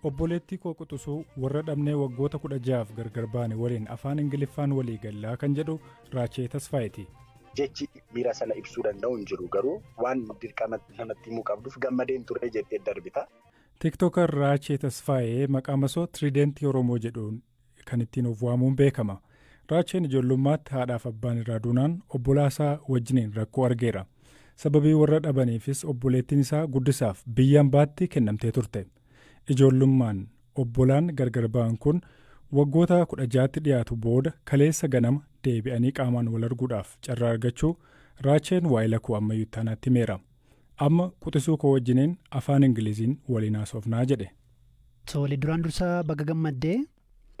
Obboleettii koo quxisuu warra dhabnee waggoota 16f gargar baane waliin afaan Ingiliffaan walii gallaa kan jedhu Raachee Tasfaayeeti. Jechi miira sana ibsuu danda'u hin jiru garuu waan dirqama namatti himuu qabduuf gammadeen ture jettee darbita. Tiktooker Raachee Tasfaayee maqaa masoo Tiriidentii Oromoo jedhuun kan ittiin of waamuun beekama. Raacheen ijoollummaatti haadhaaf abbaan irraa duunaan obbolaasaa wajjiniin rakkoo argeera. Sababii warra dhabaniifis obboleettiin isaa guddisaaf biyya hambaatti kennamtee turte. Ijoollummaan obbolaan gargar ba'an kun waggoota 16tti dhiyaatu booda kaleessa ganama deebi'anii qaamaan wal arguudhaaf carraa argachuu Raacheen waa'ee lakuu ammayyuu ittaanaatti himeera. Amma quxisuu koo wajjiniin afaan Ingiliziin waliin haasofnaa jedhe. Tole, duraan dursaa baga gammaddee.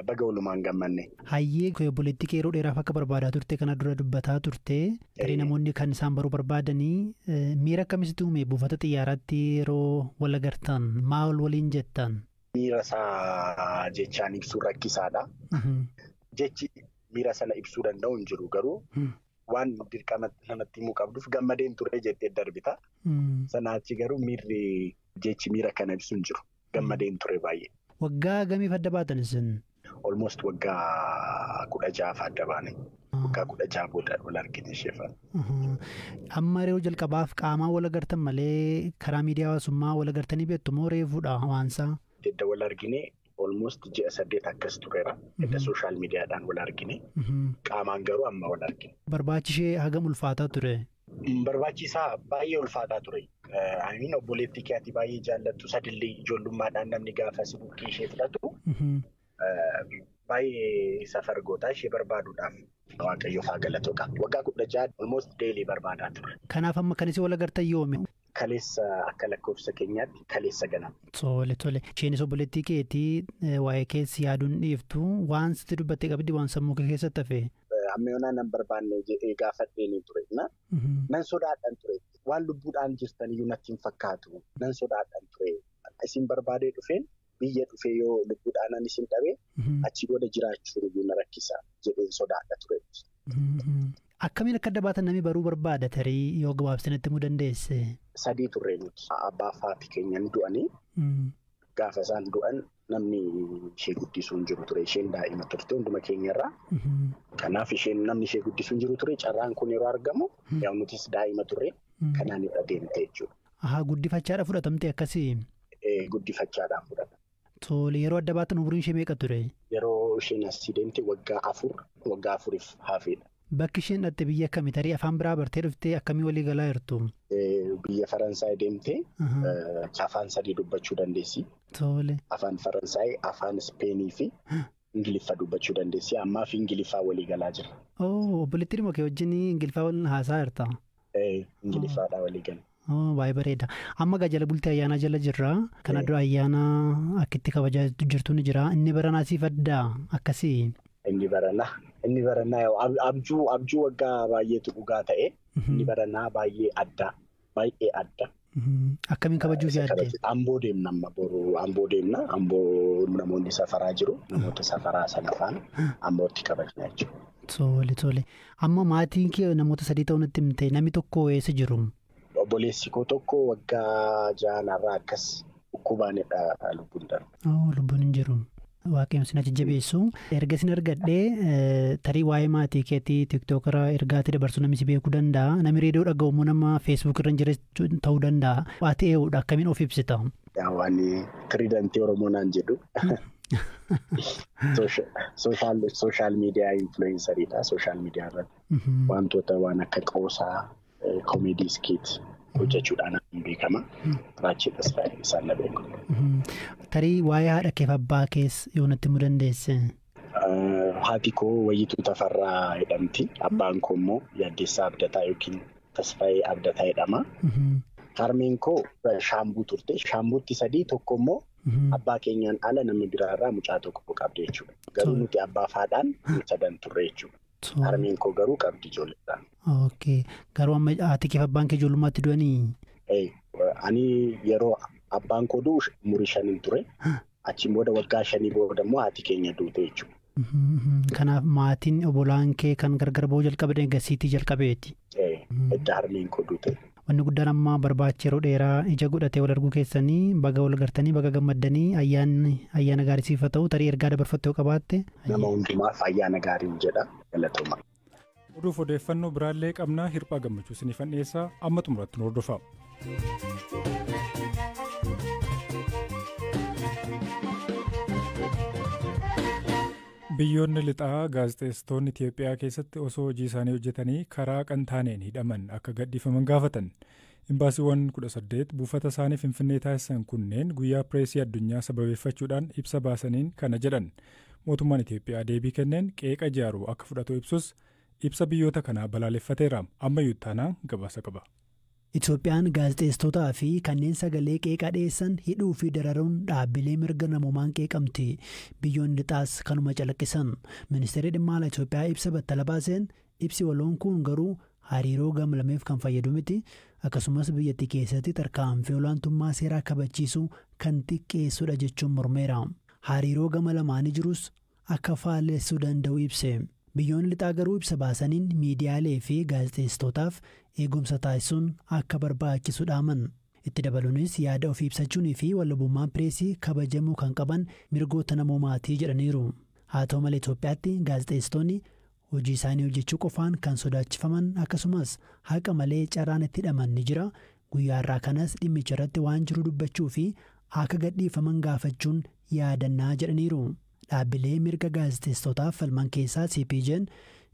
Baga walumaan gammanne. Hayyee, obboleettii kee yeroo dheeraaf akka barbaadaa turte kana dura dubbataa turte. Tarii namoonni kan isaan baruu barbaadanii miira akkamitti uume buufata xiyyaaraatti yeroo wal agartan maal waliin jettan? Miira isaa jechaan ibsuu rakkisaadha. Jechi miira sana ibsuu danda'u hin jiru garuu waan dirqama namatti himuu qabduuf gammadeen ture jettee darbita. Sanaa achi garuu miirri jechi miira kana ibsu hin jiru. Gammadeen ture baay'ee. Waggaa gamiif adda baatan isin? Almost waggaa 16f adda baane. Waggaa 16 booda wal argine isheefaa. Amma yeroo jalqabaaf qaamaan wal agartan malee karaa miidiyaa hawaasummaa wal agartanii beektu moo reefuudha waansaa? Edda wal argine almost ji'a 8 akkas tureera. Edda social miidiyaadhaan wal argine. Qaamaan garuu amma wal argine. Barbaachishee hagam ulfaataa ture? Barbaachisaa baay'ee ulfaataa ture. Amiin obboleettii kee ati baay'ee jaallattu sadillee ijoollummaadhaan namni gaafa si bukkee ishee fudhatu. Baay'ee safar gootaa ishee barbaaduudhaaf Waaqayyoof haa galatu qaba. Waggaa 16 almost daily barbaadaa ture. Kanaaf amma kan isin wal agartan yoomi? Kaleessa akka lakkoofsa keenyaatti kaleessa ganama. Tole tole. Isheenis obboleettii keetii waa'ee keessi yaaduun dhiiftu waan sitti dubbattee qabdi waan sammuu kee keessatti hafe. Amma yoonaa nan barbaanne jedhee gaafadheenii ture. Nan sodaadhan ture. Waan lubbuudhaan jirtan iyyuu natti hin fakkaatu. Nan sodaadhan ture. Isin barbaadee dhufeen biyya dhufee yoo lubbuudhaan isin dhabee achi booda jiraachuu iyyuu na rakkisa jedheen sodaadha ture. Akkamiin akka adda baatan namni baruu barbaada tarii yoo gabaabsinatti himuu dandeesse? Sadii turre nuti. Abbaa fi haati keenyan du'anii gaafa isaan du'an namni ishee guddisuu hin jiru ture. Isheen daa'ima turte hunduma keenyarraa. Kanaaf isheen namni ishee guddisuu hin jiru ture. Carraan kun yeroo argamu yaa nutis daa'ima turre kanaan irra deemte jechuudha. Ahaa, guddifachaadha fudhatamte akkasii? Guddifachaadhaan fudhatame. Tole, yeroo adda baatan umuriin ishee meeqa ture? Yeroo isheen asii deemte waggaa 4, waggaa 4f hafeedha. Bakki isheen dhatte biyya akkamii? Tarii afaan biraa bartee dhuftee akkamii walii galaa jirtu? Biyya Faransaay deemtee afaan 3 dubbachuu dandeessi. Tole. Afaan Faransaay, afaan Ispeenii fi Ingiliffa dubbachuu dandeessi. Ammaa fi Ingiliffaa walii galaa jira. Oh, obboleettii dhuma kee wajjin Ingiliffaa waliin haasaa jirta? Ingiliffaadhaa walii gala. Baay'ee bareeda. Amma gaa jala bultii ayyaanaa jala jirra. Kana dura ayyaana akkitti kabajaa jirtu ni jira. Inni baranaa siif addaa akkasii? Inni baranaa abjuu waggaa baay'eetu dhugaa ta'e. Inni baranaa baay'ee adda. Baay'ee adda. Akkamiin kabajuuf yaadde? Amboo deemna amma boru amboo deemna. Amboo namoonni safaraa jiru. Namoota safaraa sana faana ambootti kabajna jechuudha. Tole tole. Amma maatiin kee namoota 3 ta'uu natti himte namni tokko eessa jiru? Obboleessi koo tokko waggaa 6 akkas dhukkubaanidha lubbuun darbe. Lubbuun hin jiru. Waaqayyoon sin jajjabeessu. Erga sin argadhee tarii waa'ee maatii keetii tiktookaraa ergaatti dabarsuu namni si beekuu danda'a. Namni reediyoo dhaga'u immoo nama feesbuuk irra hin jirre ta'uu danda'a. Ati ee'uudha akkamiin of ibsita? Waan Tiriidentii Oromoo naan jedhu. Sooshaal miidiyaa infiluweensariidha. Sooshaal miidiyaa irratti wantoota waan akka qoosaa koomedii iskeet hojjechuudhaan beekama. Raachee Tasfaayee isaan na beeku. Tarii waa'ee haadha keef abbaa kees yoo natti himuu dandeesse? Haati koo Wayituu Tafarraa jedhamti. Abbaan koo immoo Yaaddeessaa Abdataa yookiin Tasfaayee Abdataa jedhama. Harmeen koo shaambuu turte. Shaambuutti 3 tokko immoo abbaa keenyaan ala namni biraarraa mucaa tokko qabdi jechuudha. Garuu nuti abbaa faadhaan sadan turre jechuudha. Harmeen koo garuu qabdi ijoolleedhaan. Okay. Garuu amma haati keef abbaan kee ijoollummaatti du'anii? Ani yeroo abbaan koo du'u umurii 5 ture. Achiin booda waggaa 5 booda immoo haati keenya duute jechuudha. Kanaaf maatiin obbolaan kee kan gargar ba'uu jalqabe gasiitii jalqabeeti. Edda harmeen koo duute. Wanni guddaan amma barbaacha yeroo dheeraa ija godhatee wal arguu keessanii baga wal gartanii baga gammaddanii ayyaanni ayyaana gaarii siif haa ta'u tarii ergaa dabarfattee yoo qabaatte. Nama hundumaaf ayyaana gaariin jedha galatooma. Oduuf odeeffannoo biraallee qabnaa hirphaa gammachuu isiniifan dhiyeessaa amma xumuratti nu hordofaa. Biyyoonni lixaa gaazexeessitoonni Itiyoophiyaa keessatti osoo hojii isaanii hojjetanii karaa qantaaneen hidhaman akka gadhiifaman gaafatan. Imbaasiiwwan 18 buufata isaanii Finfinnee taasisan kunneen guyyaa pireesii addunyaa sababeeffachuudhaan ibsa baasaniin kana jedhan. Mootummaan Itiyoophiyaa deebii kenneen qeeqa ijaaru akka fudhatu ibsus ibsa biyyoota kanaa balaaleffateera. Ammayyuu taanaan gabaasa qaba. Itoophiyaan gaazexeessitootaa fi kanneen sagalee qeeqaa dhiyeessan hidhuu fi dararuun dhaabbilee mirga namoomaan qeeqamti. Biyyoonni lixaas kanuma calaqqisan. Ministeerri dhimma alaa Itoophiyaa ibsa battala baaseen ibsi waloon kun garuu hariiroo gamlameef kan fayyadu miti. Akkasumas biyyattii keessatti tarkaanfii olaantummaa seeraa kabachiisuu kan xiqqeessudha jechuun mormeera. Hariiroo gama lamaanii jirus akka faallessuu danda'u ibse. Biyyoonni lixaa garuu ibsa baasaniin miidiyaalee fi gaazexeessitootaaf eegumsa taasisuun akka barbaachisu dhaaman. Itti dabaluunis yaada ofii ibsachuunii fi walabummaan pireesii kabajamuu kan qaban mirgoota namoomaatii jedhaniiru. Haa ta'u malee Itoophiyaatti gaazexeessitoonni hojii isaanii hojjechuu qofaan kan sodaachifaman akkasumas haqa malee carraan itti hidhaman ni jira. Guyyaa irraa kanas dhimmicha irratti waan jiru dubbachuu fi akka gadhiifaman gaafachuun yaadannaa jedhaniiru. Dhaabbilee mirga gaazexeessitootaaf falman keessaa CPJ'n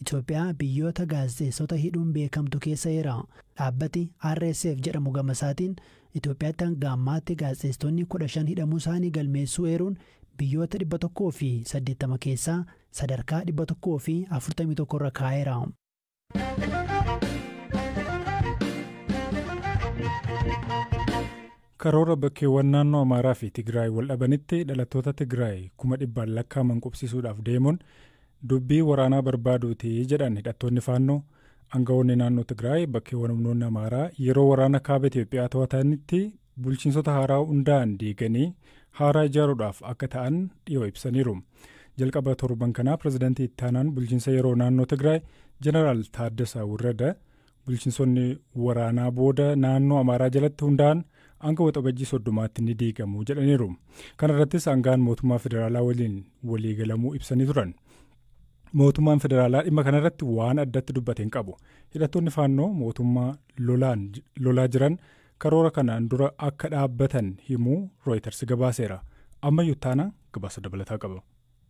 Itoophiyaa biyyoota gaazexeessitoota hidhuun beekamtu keessa jira. Dhaabbati RSF jedhamu gama isaatiin Itoophiyaatti hanga ammaatti gaazexeessitoonni 15 hidhamuu isaanii galmeessuu eeruun biyyoota 180 keessaa sadarkaa 141 irra kaa'eera. Karoora bakkeewwan naannoo Amaaraa fi Tigraay wal dhabanitti dhalattoota Tigraay 100,000 lakkaa'aman qubsiisuudhaaf deemuun dubbii waraanaa barbaaduuti jedhan hidhattoonni faannoo. Aangawoonni naannoo Tigraay bakkeewwan humnoonni Amaaraa yeroo waraana kaaba Itoophiyaa to'atanitti bulchiinsota haaraa hundaa'an diiganii haaraa ijaaruudhaaf akka ta'an dhiyoo ibsaniiru. Jalqaba torban kanaa pirezidaantii ittaanaan bulchiinsa yeroo naannoo Tigraay Jeneraal Taaddasaa Warrada bulchiinsonni waraanaa booda naannoo Amaaraa jalatti hundaa'an hanga waxabajjii 30tti ni diigamu jedhaniiru. Kana irrattis aangaan mootummaa federaalaa waliin waliigalamuu ibsanii turan. Mootummaan federaalaa dhimma kanarratti waan addatti dubbate hin qabu. Hidhattoonni faannoo mootummaa lolaa jiran karoora kanaan dura akka dhaabbatan himuu Reuters gabaaseera. Ammayyuu taana gabaasa dabalataa qaba.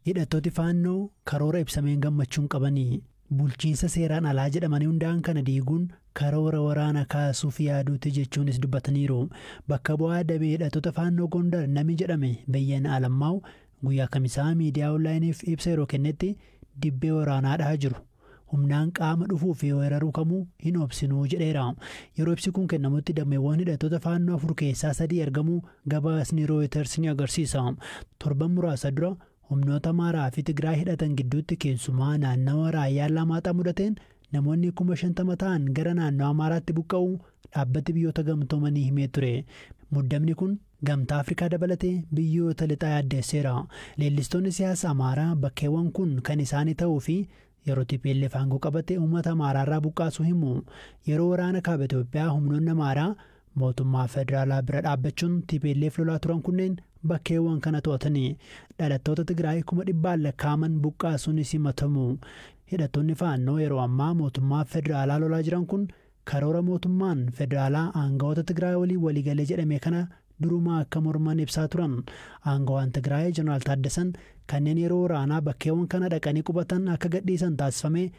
Hidhattooti faannoo karoora ibsameen gammachuun qabanii bulchiinsa seeraan alaa jedhamanii hundaa'an kana diiguun karoora waraana kaasuuf yaaduuti jechuunis dubbataniiru. Bakka bu'aa damee hidhattoota faannoo Gondar namni jedhame Beyyana Alammaa'u guyyaa kamisaa miidiyaa onlaayiniif ibsa yeroo kennetti dibbee waraanaa dhahaa jiru. Humnaan qaama dhufuu fi weeraruu kamuu hin obsinuu jedheera. Yeroo ibsi kun kennamutti dameewwan hidhattoota faannoo 4 keessaa 3 argamuu gabaasni Reuters ni agarsiisa. Torban muraasa dura humnoota Amaaraa fi Tigraay hidhatan gidduutti keessumaa naannawa raayyaa Alamaaxaa mudateen namoonni 50,000 ta'an gara naannoo Amaaraatti buqqa'uu dhaabbati biyyoota gamtoomanii himee ture. Muddamni kun gamtaa Afrikaa dabalatee biyyoota lixaa yaaddeesseera. Leellistoonni siyaasa Amaaraa bakkeewwan kun kan isaanii ta'uu fi yeroo TPLF aangoo qabate uummata Amaaraarraa buqqaasuu himu. Yeroo waraana kaaba Itoophiyaa humnoonni Amaaraa mootummaa federaalaa bira dhaabbachuun TPLF lolaa turan kunneen bakkeewwan kana to'atanii dhalattoota Tigraay 100,000 lakkaa'aman buqqaasuunis himatamu. Hidhattoonni faannoo yeroo ammaa mootummaa federaalaa lolaa jiran kun karoora mootummaan federaalaa aangawoota Tigraay waliin waliigalee jedhame kana durumaa akka morman ibsaa turan. Aangawaan Tigraay Jeneraal Taaddasan kanneen yeroo waraanaa bakkeewwan kana dhaqanii qubatan akka gadhiisan taasifame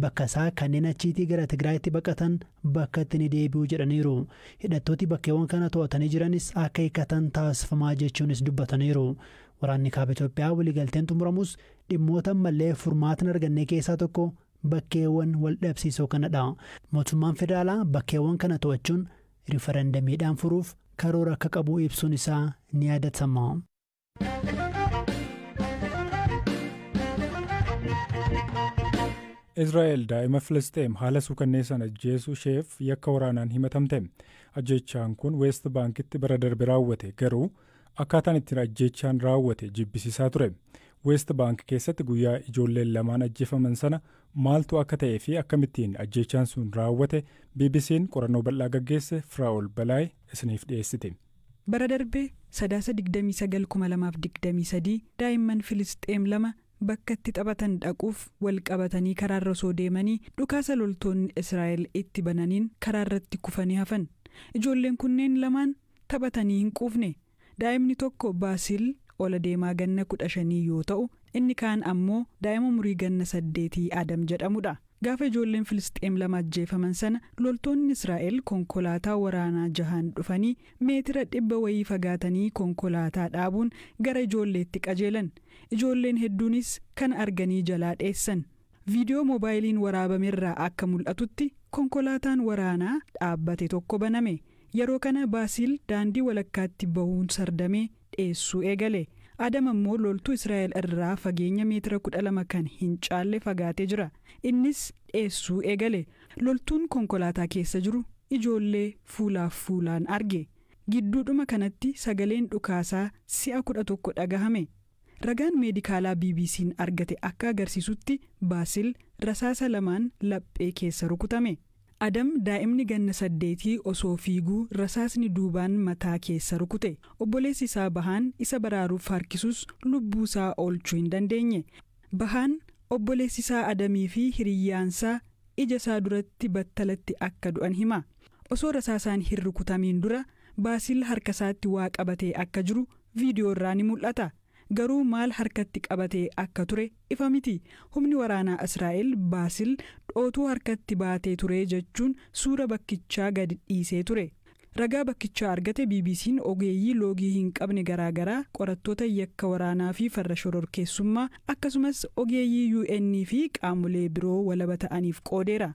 bakka isaa kanneen achiitii gara Tigraayitti baqatan bakka itti ni deebi'u jedhaniiru. Hidhattooti bakkeewwan kana to'atanii jiranis akka hiikkatan taasifamaa jechuunis dubbataniiru. Waraanni kaaba Itoophiyaa waliigalteen xumuramus dhimmoota ammallee furmaata hin arganne keessaa tokko bakkeewwan wal dhabsiisoo kanadha. Mootummaan federaalaa bakkeewwan kana to'achuun riifarandamiidhaan furuuf karoora akka qabu ibsuun isaa ni yaadatama. Israa'el daa'ima Filisxeem haala suukanneessaan ajjeesuu isheef yakka waraanaan himatamte. Ajjeechaan kun Weest Baankitti bara darbe raawwate garuu akkaataan ittiin ajjeechaan raawwate jibbisiisaa ture. West Bank keessatti guyyaa ijoolleen lamaan ajjeefaman sana maaltu akka ta'ee fi akkamittiin ajjeechaan sun raawwate BBC'n qorannoo bal'aa gaggeesse Firaa'ol Balaay isiniif dhiyeessite. Bara darbee Sadaasa 29,2023 daa'imman Filisxeem lama bakka itti taphatan dhaquuf wal qabatanii karaarra osoo deemanii dhukaasa loltoonni Israa'el itti bananiin karaarratti kufanii hafan. Ijoolleen kunneen lamaan taphatanii hin quufne. Daa'imni tokko Baasiil ola deemaa ganna 15 yoo ta'u, inni kaan ammoo daa'ima umurii ganna 8 Adam jedhamudha. Gaafa ijoolleen Filisxeem lama ajjeefaman sana loltoonni Israa'el konkolaataa waraanaa jahaan dhufanii meetira 100 wayii fagaatanii konkolaataa dhaabuun gara ijoolleetti qajeelan. Ijoolleen hedduunis kana arganii jalaa dheessan. Viidiyoo moobaayiliin waraabamerraa akka mul'atutti konkolaataan waraanaa dhaabbate tokko baname. Yeroo kana Baasiil daandii walakkaatti bahuun sardamee dheessuu eegale. Adam ammoo loltuu Israa'el irraa fageenya meetira 12 kan hin caalle fagaatee jira. Innis dheessuu eegale. Loltuun konkolaataa keessa jiru ijoollee fuulaaf fuulaan arge. Gidduudhuma kanatti sagaleen dhukaasaa si'a 11 dhagahame. Ragaan meedikaalaa BBC'n argate akka agarsiisutti Baasiil rasaasa lamaan laphee keessa rukutame. Adam daa'imni ganna 8 osoo fiiguu rasaasni duubaan mataa keessa rukute. Obboleessi isaa Bahaan isa baraaruuf harkisus lubbuu isaa oolchuu hin dandeenye. Bahaan obboleessi isaa Adamii fi hiriyyaansaa ija isaa duratti battalatti akka du'an hima. Osoo rasaasaan hin rukutamiin dura Baasiil harka isaatti waa qabatee akka jiru viidiyoo irraa ni mul'ata. Garuu maal harkatti qabatee akka ture ifa miti. Humni waraanaa Israa'el Baasiil dhootuu harkatti baatee ture jechuun suura bakkichaa gadi dhiisee ture. Ragaa bakkichaa argate BBC'n ogeeyyii loogii hin qabne garaagaraa, qorattoota yakka waraanaa fi farra shororkeessummaa, akkasumas ogeeyyii UN fi qaamolee biroo walaba ta'aniif qoodeera.